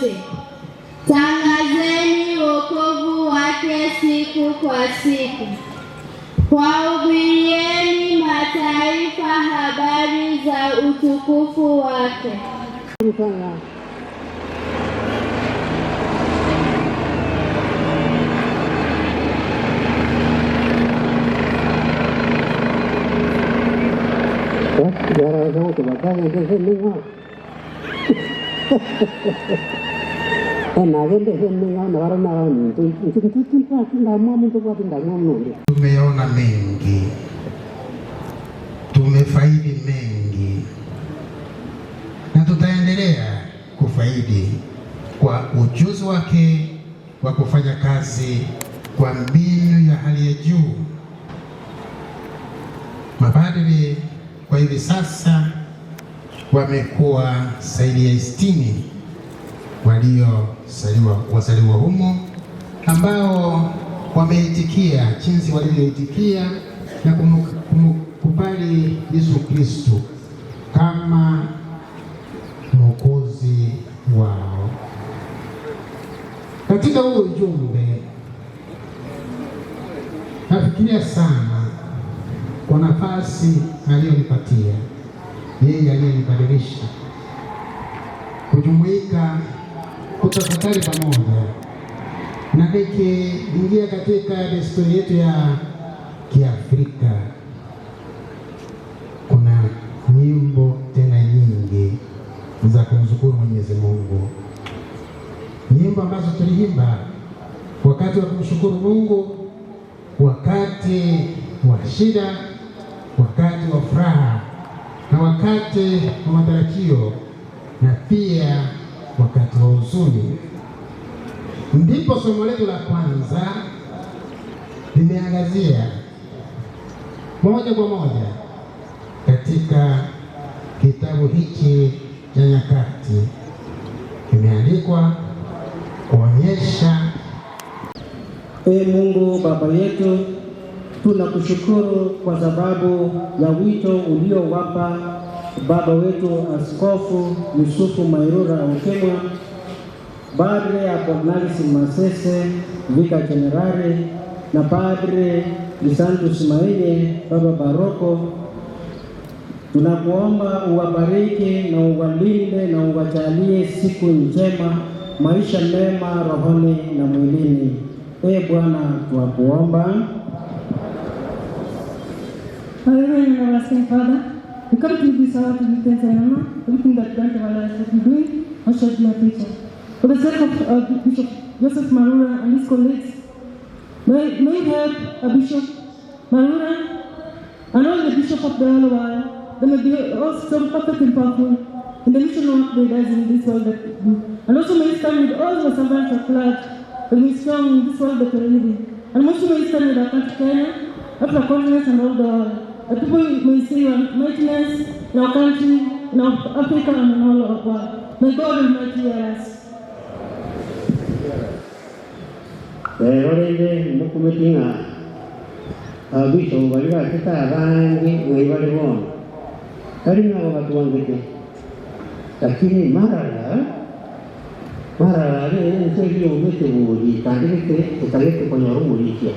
zote. Tangazeni wokovu wake siku kwa siku. Wahubirieni mataifa habari za utukufu wake. Sana. Tumeona mengi, tumefaidi mengi na tutaendelea kufaidi kwa ujuzi wake wa kufanya kazi kwa mbinu ya hali ya juu. Mapadri kwa hivi sasa wamekuwa zaidi ya 60 waliozaliwa wazaliwa humo ambao wameitikia jinsi walivyoitikia na kumkubali Yesu Kristo kama Mwokozi wao. Katika huo ujumbe nafikiria sana kwa nafasi aliyonipatia yeye aliyenibadilisha kujumuika kutafakari pamoja na nikiingia katika desturi yetu ya Kiafrika, kuna nyimbo tena nyingi za kumshukuru Mwenyezi Mungu, nyimbo ambazo tuliimba wakati wa kumshukuru Mungu, wakati wa shida, wakati wa furaha na wakati wa matarajio na pia wakati wa huzuni. Ndipo somo letu la kwanza limeangazia moja kwa moja katika kitabu hiki cha Nyakati, kimeandikwa kuonyesha. Ee Mungu Baba yetu, tunakushukuru kwa sababu ya wito uliowapa baba wetu Askofu Yusufu Mairura Okemwa, Padre Apollinaris Masese, Vika Jenerali, na Padre Lisantus Mainye, Baba Paroko. Tunakuomba uwabariki na uwalinde na uwajalie siku njema, maisha mema rohoni na mwilini. Ee Bwana, twakuomba. Hallelujah, everlasting Father. We come to you this hour to give thanks and honor everything that grant our lives, that we doing or shall be our future. For the sake of Bishop Joseph Marura and his colleagues, may you help Bishop Marura and all the bishops of the whole world. They may be all strong, perfect, and powerful in the mission work they does in this world that we do. And also may you stand with all the servants of large, that we strong in this world that we are living. And also may you stand with our country Kenya, Africa continent, and all the world. That people may see your mightiness in our country, in our Africa, and in all of the world. May God Almighty hear us. Rero mukumitinga abisho bali bateta abangi mwibale bona kali nabo batuwangete, lakini marara marara ari ense yomete buri kandi etagete konyora omurikia.